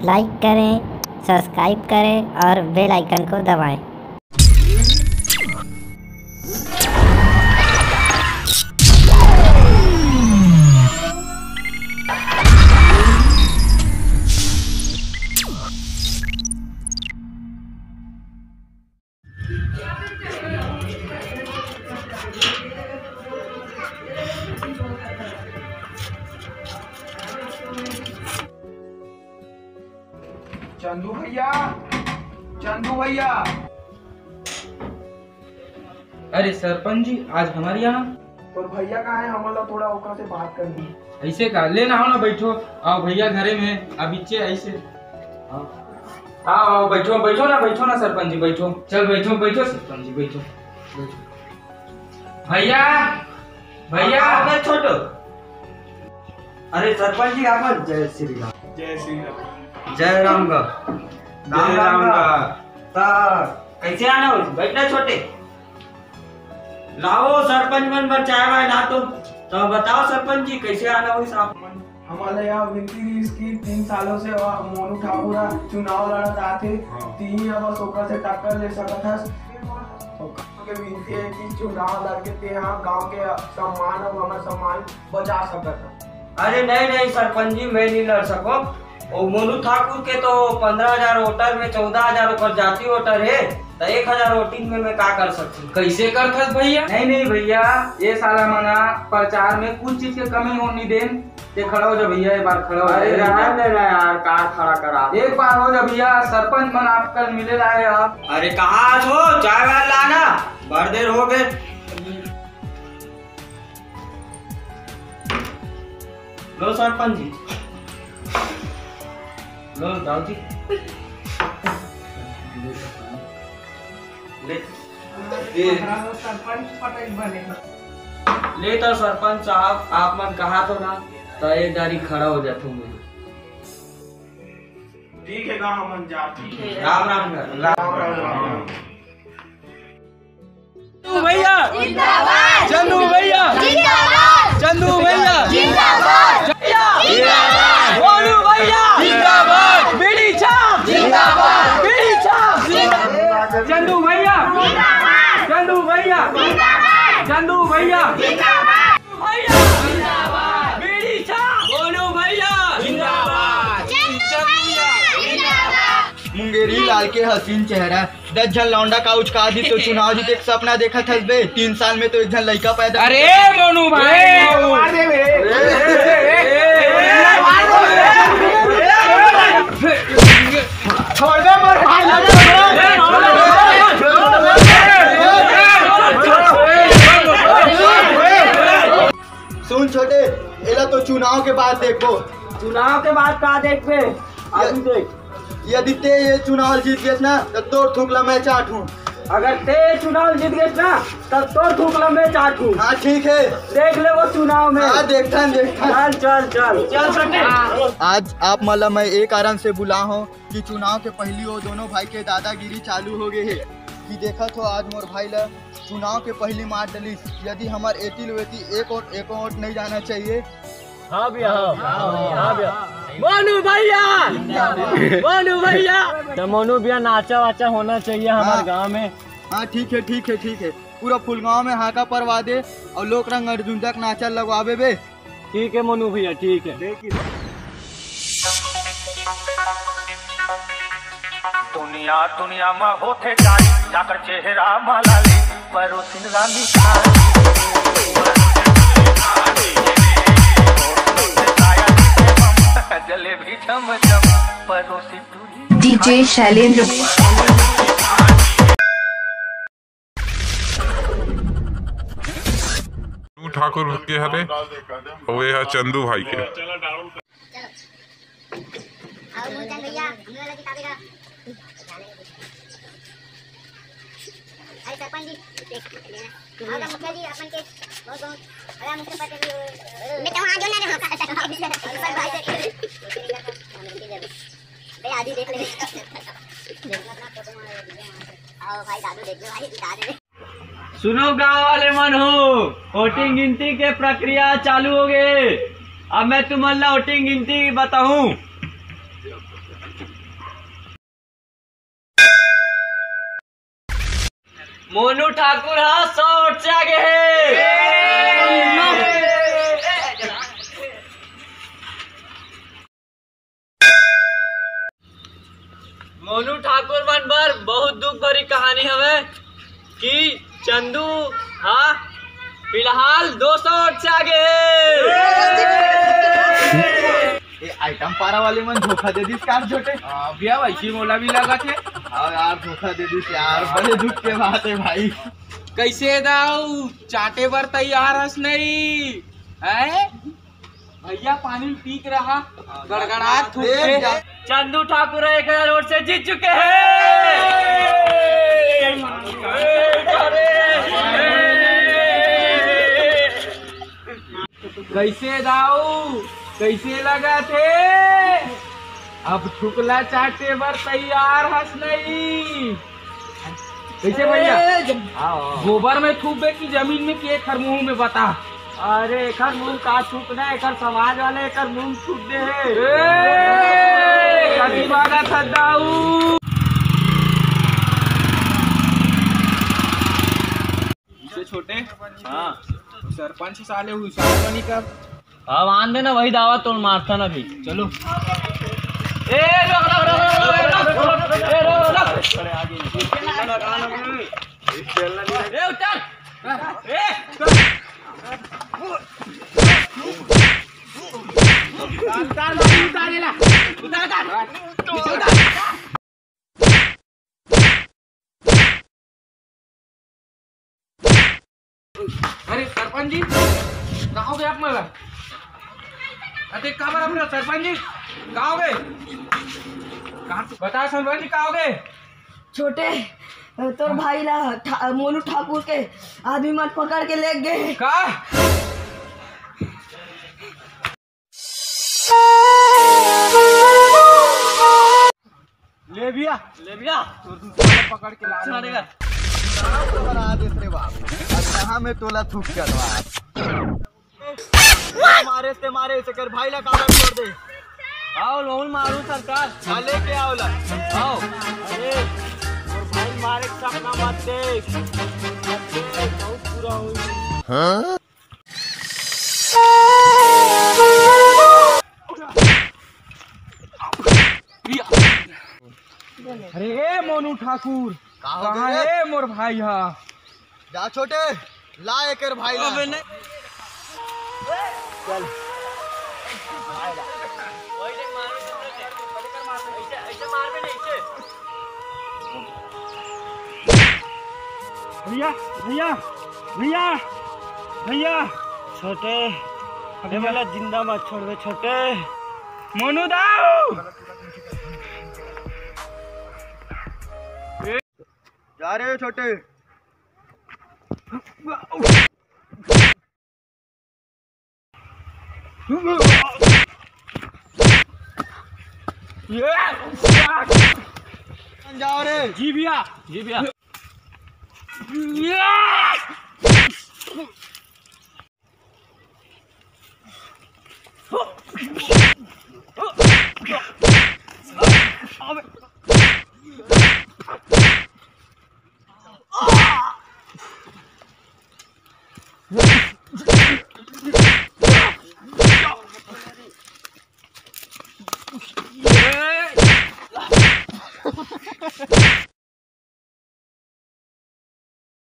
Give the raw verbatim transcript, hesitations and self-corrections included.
लाइक करें, सब्सक्राइब करें और बेल आइकन को दबाएं। चंदू भैया, चंदू भैया। अरे सरपंच जी, आज हमारे यहाँ। तोर भैया कहाँ है? हमन ला थोड़ा ओकरा से बात करनी है। ऐसे का? ले ना, आओ ना, बैठो। आओ भैया, घरे में अभी चे ऐसे। आओ। आओ, आओ, बैठो, बैठो ना, बैठो ना सरपंच जी, बैठो। चल बैठो, बैठो सरपंच जी, बैठो, बैठो। भैया, भैया। हाँ, हाँ, छोटो। अरे सरपंच जी, आप जय श्री राम। जय श्री राम। जय राम का। जय राम का। ता कैसे आना हो? बैठना छोटे। लाओ सरपंच मन बर चाय वाय ला तो। तो बताओ सरपंच जी, कैसे आना होइस आप मन? हमला यह विनती रहिस कि तीन सालों से वह मोनू ठाकुर ह चुनाव लड़त आथे, हाँ। तीन अब बस ओकरा से टक्कर ले सकत हस। ओकर के विनती है कि चुनाव लड़के ते ह गांव के सम्मान और हमर सम्मान बचा सकत ह। अरे नहीं, नहीं सरपंच जी, मैं नहीं लड़ सको। ओ मोनू ठाकुर के तो पंद्रह हजार वोटर में चौदह हजार ओकर जाति वोटर है, तो एक हजार वोटिंग में मैं का कर सकती? कैसे करथस भैया? नहीं, नहीं भैया, ये साला मना प्रचार में कुछ चीज के कमी होने देन। ते खड़ा हो जा भैया, एक बार खड़ा हो जा। अरे रहन दे ना यार, का खड़ा करा? एक बार हो जा भैया, सरपंच मन आप कल मिले रहे आप। अरे कहाँ आज हो? चाय वाय लाना, बड़ देर हो गए। लो सरपंच जी, लो दाऊ जी, ले। ए, सरपंच पटक बने। ले तो सरपंच साहब, आप मन कहा तो ना, तो एक दारी खड़ा हो जाथो मैं। ठीक है, गाँव मन जा। राम राम कर। राम राम, राम राम। चंदू भैया जिंदाबाद। चंदू भैया जिंदाबाद। चंदू भैया जिंदाबाद। भैया जिंदाबाद। मोनू भैया जिंदाबाद। बीड़ी छाप जिंदाबाद। बीड़ी छाप जिंदाबाद। चंदू भैया जिंदाबाद। चंदू भैया जिंदाबाद। चंदू भैया जिंदाबाद। भैया जिंदाबाद। बीड़ी छाप। मोनू भैया जिंदाबाद। चंदू भैया जिंदाबाद। मुंगेरी लाल के हसीन चेहरा, दस झन लौंडा का उचका दी तो चुनाव जीते के सपना देखत हस बे। तीन साल में तो एक झन लइका पैदा। अरे मोनू भाई, मार दे बे। छोड़ दे मोर भाई ला, छोड़ दे। सुन छोटे, एला तो चुनाव के बाद देखबो। चुनाव के बाद का देखबे? अभी देख। यदि ते ये चुनाव जीत गेस ना, तो तोर थूक ला मैं चाटहूँ। अगर ते चुनाव जीत गेस ना, तब तोर थूक ला मैं चाटहूँ। हाँ, ठीक है। देख ले वो चुनाव में। हाँ, देखथन, देखथन। चल, चल, चल। चल, सटे। आज आप मन ला मैं ए कारण से बुला हूँ कि चुनाव के पहली वो दोनों भाई के दादागिरी चालू हो गए है कि देखत हो आज मोर भाई ला चुनाव के पहली मार डलिस। यदि हमर एती ले वेती एक वोट, एक वोट नहीं जाना चाहिए। हाँ भैया, हाँ, हाँ भैया। मोनू भैया, मोनू भैया। तो मोनू भैया नाचा वाचा होना चाहिए हमारे हाँ। गांव में। हाँ, ठीक है, ठीक है, ठीक है। पूरा फुलगांव में हाका परवा दे और लोक रंग अर्जुन तक नाचा लगवाबे बे। ठीक है मोनू भैया, ठीक है। दुनिया दुनिया में होथे जारी, जाकर चेहरा मलाली, परोसिन रानी खाली। जलेबी छम छम, परोसिन दूरी। डीजे शैलेंद्र। ठाकुर के हरे, अउ ये ह चंदू भाई के। आओ मूलचंद भैया, हम लोग जितावेगा। अरे सरपंच जी, आओ ना मुखिया जी, अपन के बहुत बहुत, अरे मुखिया पद भी, मैं तो वहाँ जो ना रहा। भाई आदि देख ले। आओ भाई, दादू देख लो, भाई जिता दे। सुनो गांव वाले मन हो, वोटिंग गिनती के प्रक्रिया चालू हो गए। अब मैं तुमन ला वोटिंग गिनती बताऊं। मोनू ठाकुर ह सौ वोट से आगे हे। मोनू ठाकुर मन बर बहुत दुख भरी कहानी हवे कि चंदू हा फिलहाल दो सौ वोट से आगे हे। ये आइटम पारा वाले मन धोखा दे दिस का छोटे। हाँ भैया, वैसे मोला भी लगा थे। हाँ यार, धोखा दे दिस यार, बड़े दुख के बात है भाई। कैसे दाऊ, चाटे बर तैयार हस नहीं? हैं? भैया पानी पी के रहा, गड़गड़ात थूक के। चंदू ठाकुर एक हजार वोट से जीत चुके हैं। कैसे दाऊ, कैसे लगा थे? अब थुकला चाटे बर तैयार हस नहीं? कैसे भैया? ए, जब आओ, आओ। गोबर में थूकबे कि जमीन में कि एकर मुंह में बता। अरे एकर मुंह का थूकना, एकर समाज वाले एकर मुंह थूक दे हे। ए, कति बात है दाऊ। इसे छोटे। हाँ। सरपंच साले हुशार बनी का? अब आन देना, वही दावा तोड़ मारता ना भी। चलो। ए, रोक, रोक, रोक। ए, उतार। ए, उतार, उतार, उतार, उतार। अरे सरपंच जी, कहाँ हो गए आप? मला अरे, कहाँ पर अपना सरपंच जी? कहाँ हो गए? कहाँ, बता सरपंच जी, कहाँ हो गए? छोटे, तोर भाई ला ठा-, मोनू ठाकुर के आदमी मन पकड़ के ले गए। का? ले भैया, ले भैया। तोर दूसरा पकड़ के ला। अच्छा, देखा। बना देत रे बाप। अब कहाँ में तोला थूक के अगवा। मारे ते मारे, इसे कर भाई ला काबर छोड़ दे। आओ, लोन मारू सरकार। हाँ, लेके आओ ला। आओ। अरे, तोर भाई मारे के सपना मत देख। मत देख, बहुत बुरा होई। हाँ? अरे ए मोनू ठाकुर, का हो कहाँ गए? ए मोर भाई हा? जा छोटे, ला एकर भाई ला। अबे नहीं। चल। भैया, भैया, भैया, भैया। छोटे, अबे अबे मोला जिंदा मत छोड़बे छोटे। मोनू दाऊ। जा रहे हो छोटे। जाओ रे। जी भैया, जी भैया।